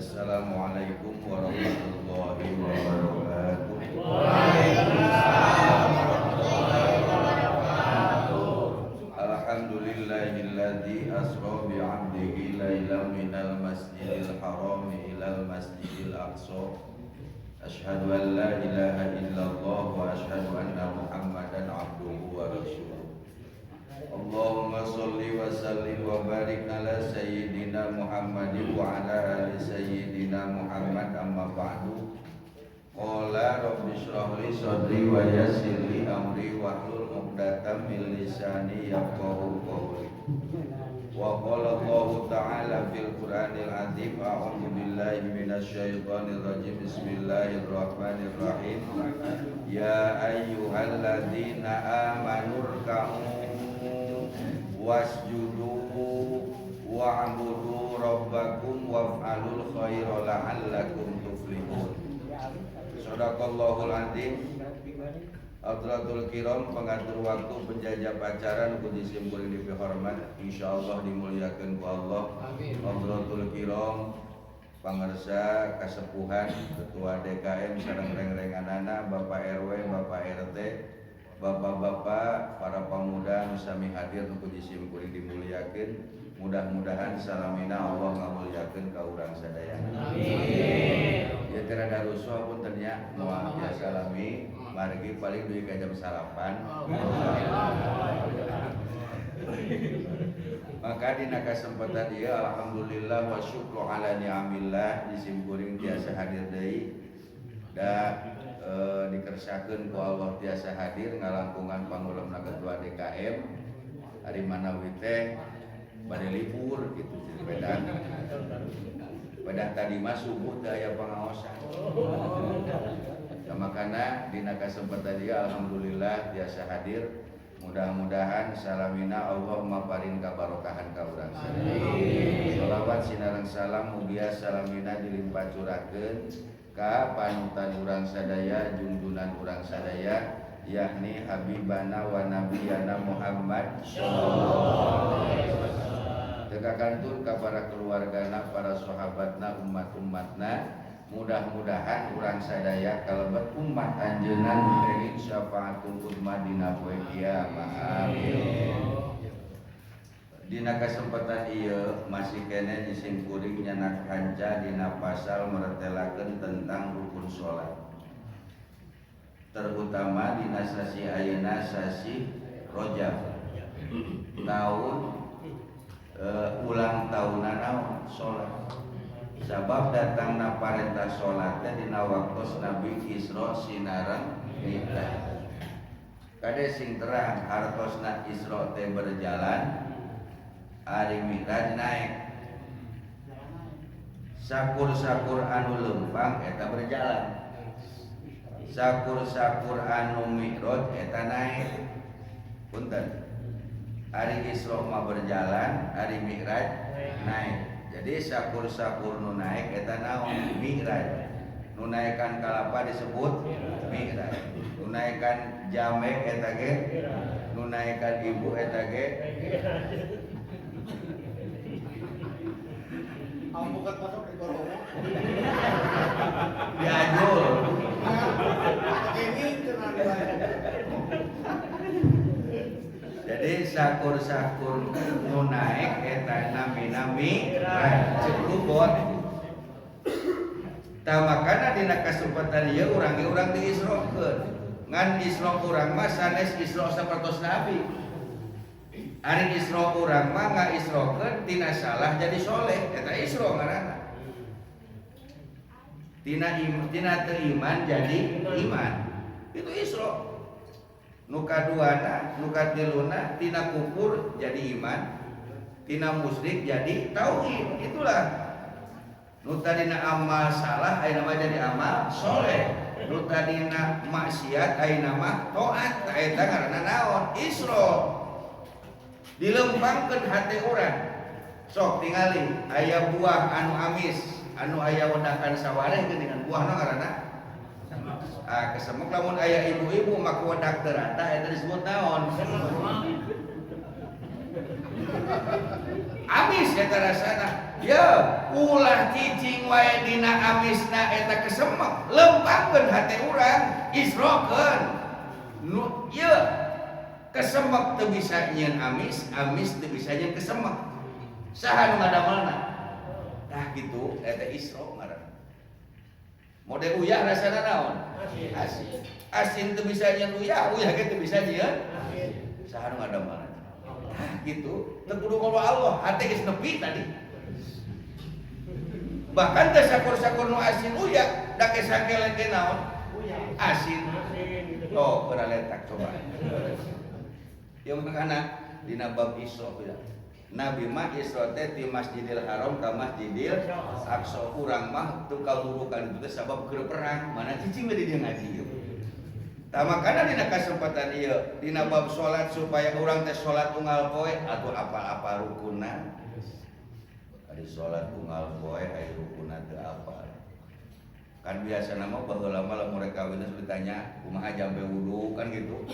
Assalamualaikum warahmatullahi wabarakatuh. Waalaikumsalam warahmatullahi wabarakatuh. Alhamdulillahilladzi asra bi 'abdihi lailan minal masjidil haram ilal masjidil aqsa. Asyhadu an la ilaha illallah wa asyhadu anna Muhammadan abduhu wa rasuluh. Allahumma sholli wa sallim wa barik ala sayyidina Muhammadin wa ala ali sayyidina Muhammad, amma ba'du. Qala rabbi shrah li sadri wa yassir li amri wahlul 'uqdatam min lisani yafqahu qawli. Wa qala Allah ta'ala fil Qur'anil azim, a'udzu billahi minasyaitonir rajim, bismillahirrahmanirrahim. Ya ayyuhalladzina amanu rka'u wasjudu wa'budu rabbakum waf'alul khaira la'allakum tuflihun. Shadaqallahul azim. Hadratul kiram, pengatur waktu, penjajah pacaran ku disimpuling dipihormat, insyaallah dimuliakeun ku Allah. Amin. Hadratul kiram, pangersa kasepuhan, ketua DKM sareng reng-renganana, Bapak RW, Bapak RT, bapak-bapak, para pemuda nu sami hadir nu ku disimkuring dimuliakeun. Mudah-mudahan salamina Allah ngamuliakeun ka urang sadayana. Amin. Ya teu rusuh punten nya, moal biasa lami, margi paling dugi ka jam 9. Maka dina kasempatan ieu, alhamdulillah wa syukru ala ni'amillah, disimkuring tiasa hadir deui. Da dikersakeun ku Allah tiasa hadir ngalangkungan pangulemna ketua DKM. Ari manawi teh bade libur gitu beda. Pedah tadi mah subuh teu aya pangaosan. Nah, makana dina kasempatan ieu alhamdulillah tiasa hadir. Mudah-mudahan salamina Allah maparin kabarokahan ka urang sadaya. Shalawat sinareng salam mugia salamina dilimpah curahkeun ka panutan urang sadaya, junjunan urang sadaya, yakni habibana wa nabiyana Muhammad sallallahu alaihi wasallam. Teu kakantun ka para keluargana, para sahabatna, umat-umatna. Mudah-mudahan urang sadaya kalebet umat anjeunna nu kenging syafaatul uzma dina poe kiamat. Amin. Dina kesempatan ieu masih keneh disimkuring nyanak hanca dina pasal meretelakeun tentang rukun salat. Terutama dina sasi ayeuna, sasi Rajab. Tahun ulang tahunan naon? Salat. Sabab datangna parentah salat teh dina waktos Nabi Isra sinareng Mi'raj. Kade sing terang, hartosna Isra teh berjalan, ari Mi'raj naik. Sakur-sakur anu lempang eta berjalan. Sakur-sakur anu Mi'raj eta naik. Punten. Ari Isra mah berjalan, ari Mi'raj naik. Jadi sakur-sakur nu naik eta naon? Mi'raj. Nu naekan kalapa disebut Mi'raj. Nu naekan jambe eta ge, nu naekan ibu eta ge. Alpukat masuk di Boromo. Diajul. Ini cenah. Jadi sakur-sakur nu naik eta namina Mi'raj. Cek lubot. Tah makana dina kasempatan ieu urang ge urang diisrokeun. Ngan Isra urang mah sanes Isra sapertos Nabi. Ari Isra urang mah ngaisrokeun tina salah jadi soleh, eta Isra ngaranna. Tina teu iman jadi iman. Itu Isra. Nu kaduana, nu katiluna tina kufur jadi iman, tina musyrik jadi tauhid. Itulah. Nu tadina amal salah ayeuna mah jadi amal soleh. Nu tadina maksiat ayeuna mah taat. Tah eta ngaranna naon? Isra. Dilempangkeun hate urang. Sok tingali aya buah anu amis, anu aya wedakan sawareh geuningan, buahna ngaranna ah kesemuk. Lamun aya ibu-ibu mak wedak teu rata, eta disebut naon? Amis eta rasana. Ya, ulah cicing wae dina amisna eta kesemek, lempangkeun hate urang, isrokeun. Nu ieu kesemek teu bisa nyieun amis, amis teu bisa nyieun kesemek. Saha nu ngadamelna? Tah kitu eta isro ngaranna. Mode uyah rasana naon? Asin. Asin teu bisa nyieun uyah, uyah ge teu bisa nyieun asin. Saha nu ngadamelna? Tah kitu, teu kudu ngomong Allah, hate geus nepi tadi. Bahkan teh sakur-sakur nu asin uyah, da ke sakele ge naon? Asin. Oh, pernah letak coba. Ya makana dina bab Isra ya. Nabi mah Isra teh ti Masjidil Haram ka Masjidil Aqsa. Urang mah teu kaburukan itu teh sabab keur perang, mana cicing we di dieu ngaji ieu. Tah makana dina kasempatan ieu dina bab salat supaya urang teh salat unggal poe atuh apal-apal rukunna. Ari salat unggal poe aya rukunna teu apal. Kan biasa nama baheula mah lamun rek kawin teh ditanya kumaha jampe wudu kan gitu.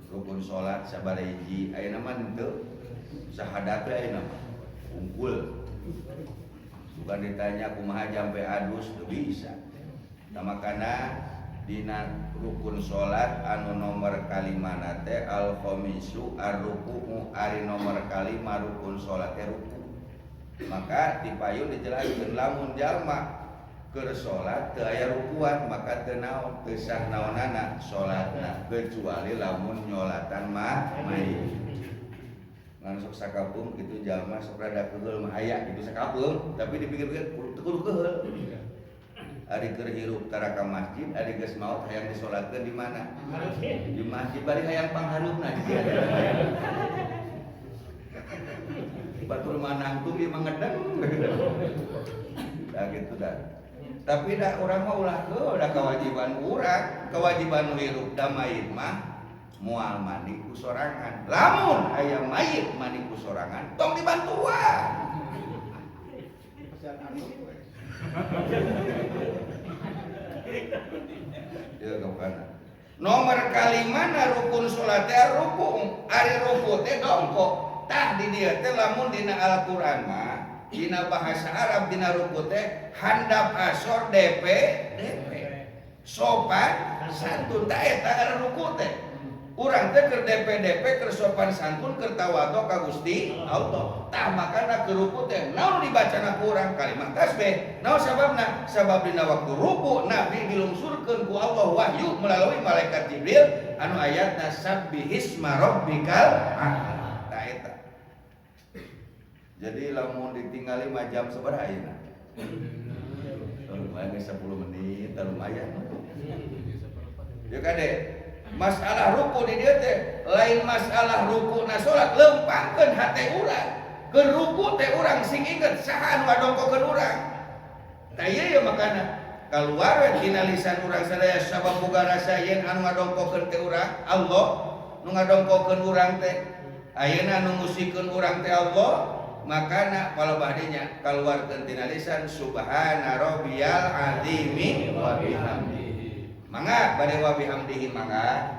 Rukun salat sabaraha hiji ayeuna mah henteu. Sahadat we ayeuna mah unggul. Bukan ditanya kumaha jampe adus teu bisa. Tah makana dina rukun salat anu nomor kalimana teh al khamisu ar-ruku'u, ari nomor kalima rukun salat teh ruku. Maka dipayun dijelaskeun lamun jalma keur salat teu aya rukuan maka teu naon, teu sah naonana salatna kecuali lamun nyolatan mah mayit. Ngan sok sakapeung kitu jalma sok rada keheul mah aya kitu sakapeung, tapi dipikir-pikir teu kudu keheul. Ari keur hirup tara ka masjid, ari geus maot hayang disolatkeun di mana? Di masjid bari hayang panghareupna di dieu. Batur mah nangtung ieu mah ngedeng. Dah gitu dah. Tapi dah urang mah ulah keheul, da kewajiban urang, kewajiban nu hirup da mayit mah moal mandi ku sorangan. Lamun aya mayit mandi ku sorangan, tong dibantuan. Ya kapan? Nomor kalimana rukun salat teh ruku, ari ruku teh dongkok. Tah di dieu teh lamun dina Al-Qur'an mah dina bahasa Arab dina ruku teh handap asor DP DP. Sopan santun tah eta ngaran ruku teh. Urang teh keur DP DP keur sopan santun keur tawadhu ka Gusti Allah. Tah makana keur ruku teh naon dibacana ku urang kalimat tasbih. Naon sababna? Sabab dina waktu ruku Nabi dilungsurkeun ku Allah wahyu melalui malaikat Jibril anu ayatna sabbihisma rabbikal a'la. Tah eta. Jadi lamun ditinggali 5 jam sabaraha ayeuna? Lumayan 10 menit, lumayan. Ya kade, masalah ruku di dieu teh lain masalah ruku na salat, lempangkeun hate urang. Keur ruku teh urang sing inget saha anu ngadongkokeun urang. Tah ieu ya makana kaluar we tina lisan urang sadaya sabab boga rasa yen anu ngadongkokeun teh urang Allah, nu ngadongkokeun urang teh ayeuna anu ngusikeun urang teh Allah. Makana palebahdinya kaluarkeun tina lisan subhana rabbiyal azimi wa bihamdihi. Mangga bade wa bihamdihi mangga.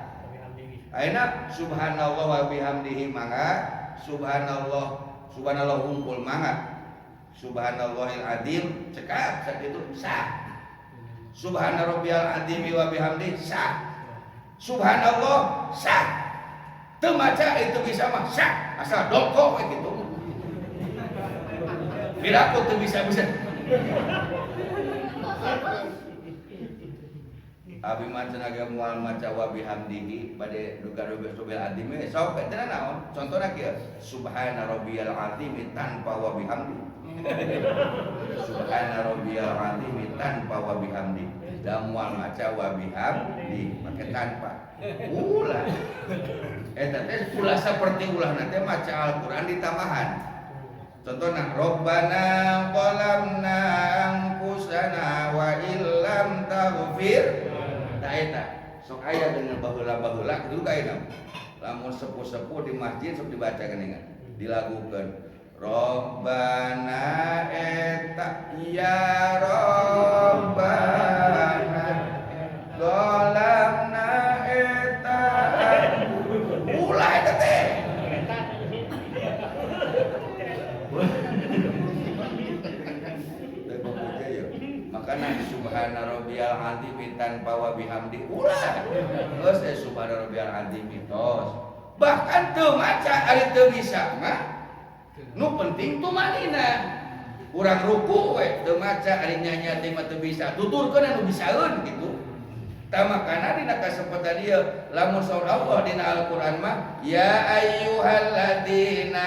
Ayeuna subhanallah wa bihamdihi mangga, subhanallah subhanallah hungkul mangga. Subhanallahil azim cekap sakitu sah. Subhana rabbiyal azimi wa bihamdihi sah. Subhanallah sah. Teu maca itu bisa mah sah, asal dongkok we kitu. Piraku tuh bisa-bisa. Abi mah cenah ge moal maca wa bihamdihi bade duga rabbil azim sok eta naon? Contohna kieu, subhana rabbiyal azim tanpa wa bihamdi. Subhana rabbiyal azim tanpa wa bihamdi. Da moal maca wa bihamdi make tanpa. Ulah. Eta teh ulah saperti ulahna teh maca Al-Qur'an ditambahan. Contohna Rabbana zalamna anfusana wa illam taghfir. Tah eta sok aya dengan baheula-baheula kitu ka ayeuna. Lamun sepuh-sepuh di masjid sok dibaca geuningan, dilagukeun Rabbana eta ya Rabbana zalamna eta. Ulah eta teh. Karena subhana rabbiyal azim tanpa wa bihamdi ulah. Geus teh subhana rabbiyal azim tos. Bahkan teu maca ari teu bisa mah. Nu penting tumanina. Urang ruku we teu maca ari nyanyi teh mah teu bisa. Tuturkeun anu bisaeun gitu. Tah makana dina kasempatan ieu lamun saur Allah dina Al-Qur'an mah ya ayyuhalladzina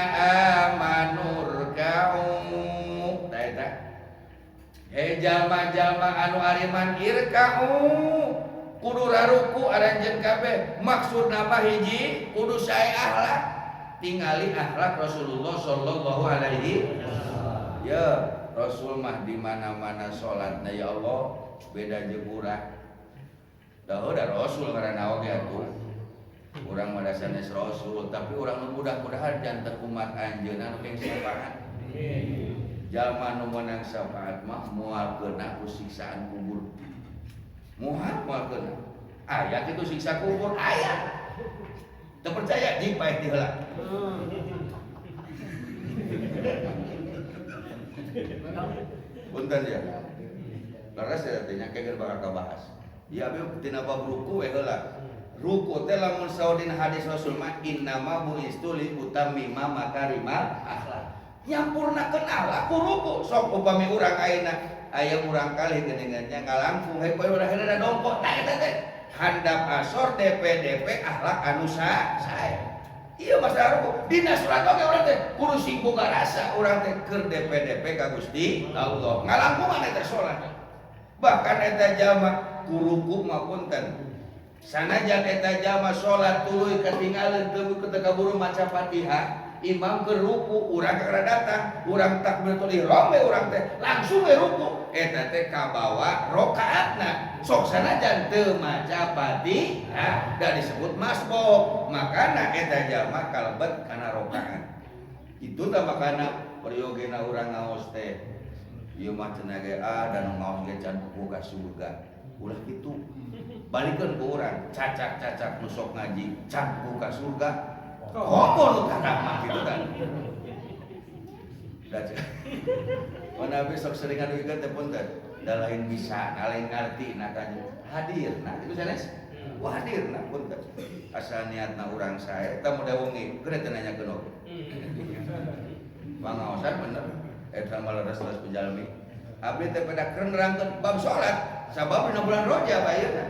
amanu rka'u. Tah eta. Hei jalma-jalma anu ariman irka'u kudu raruku aranjeun kabeh. Maksudna mah hiji kudu sae akhlak. Tingali akhlak Rasulullah sallallahu alaihi wasallam. Ya, Rasul mah di mana-mana salatna ya Allah beda jeung urang. Da da Rasul ngaranna oge atuh. Urang mah sanes Rasul, tapi urang nu mudah-mudahan janten umat anjeunna nu keng syafaat. Jalma nu meunang syafaat mah moal keuna ku siksaan kubur. Moal moal keuna. Aya kitu siksa kubur, aya. Teu percaya jing paeh ti heula. Punten ya. Leres ya teh nya keun bakal kabahas. Ya abi tina bab ruku we heula. Ruku teh lamun saur dina hadis Rasul mah innama bu'istu li utammima makarimal akhlak. Nyampurnakeun akhlak ku ruku. Sok upami urang ayeuna aya murang kali geuningan nya ngalangkung he poe urang heula dongkok tah eta teh. Handap asor DP-DP akhlak anu sae. Ieu masalah ruku. Dina surat oge urang teh kudu sing boga rasa urang teh keur DP-DP ka Gusti Allah. Ngalangkungan eta salat. Bahkan eta jalma ku ruku mah punten. Sanajan eta jalma salat tuluy katingaleun teu teu kaburu maca Fatihah, imam keur ruku, urang kakara datang, urang takbiratul ihram we urang teh langsung we ruku. Eta teh kabawa rakaatna. Sok sanajan teu maca Fatihah da disebut masbuk. Makana eta jalma kalebet kana rakaat. Itu tah makana peryogeuna urang ngaos teh. Ieu mah cenah ge ah da nu ngaos ge can boga surga. Ulah kitu. Balikeun ku urang, cacak-cacak nu sok ngaji can buka surga. Komo nu tara mah kitu kan. Da mana abi sok sering ngadugikeun teh punten. Da lain bisa, da lain ngarti na kan hadir nah itu sanes. Wah hadir nah punten. Asal niatna urang sae eta mudah wengi geus teu nanyakeun oge. Pangaosan bener eta mah leres-leres pujalmi. Abdi teh pada keur nerangkeun bab salat sabab dina bulan Rajab ayeuna.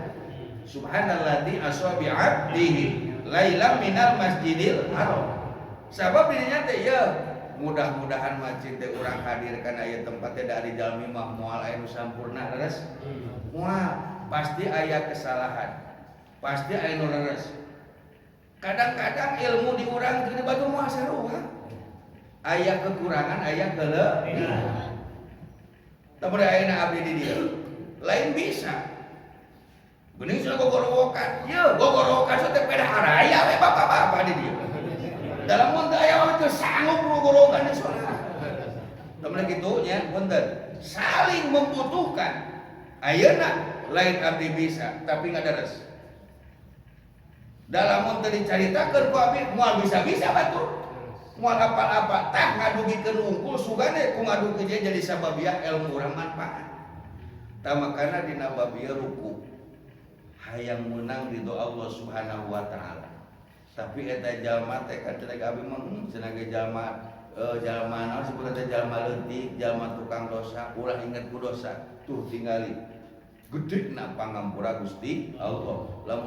Subhanalladzi asra bi 'abdihi lailan minal masjidil haram. Sabab dirinya teh ya mudah-mudahan masjid teh urang hadir kana ieu tempat teh dari jalmi mah moal aya nu sampurna leres. Moal pasti aya kesalahan. Pasti aya nu leres. Kadang-kadang ilmu di urang teu batu moal sarua. Aya kekurangan, aya kelebihan. Tapi ayeuna abdi di dieu lain bisa. Geuning cenah gogorowokan. Yeuh, gogorowokan teh pedah haraya we bapak-bapak di dieu. Dalam mun teu aya mah teu sanggup gogorowokan di salat. Temen kitu nya punten. Saling membutuhkan. Ayeuna lain abdi bisa tapi ngadares. Dalam mun teu dicaritakeun ku abdi moal bisa-bisa batur. Moal apal-apal tah ngadugikeun unggul sugane ku ngadugikeun jadi sababiah ilmu urang manfaat. Tah makana dina bab ieu ruku. Hayang menang ridho Allah Subhanahu wa taala. Tapi eta jalma teh kan cenah abdi mah cenah ge jalma jalma naon sebutna teh jalma leutik, jalma tukang dosa, ulah inget ku dosa. Tuh tingali. Gede na pangampura Gusti Allah. Lamun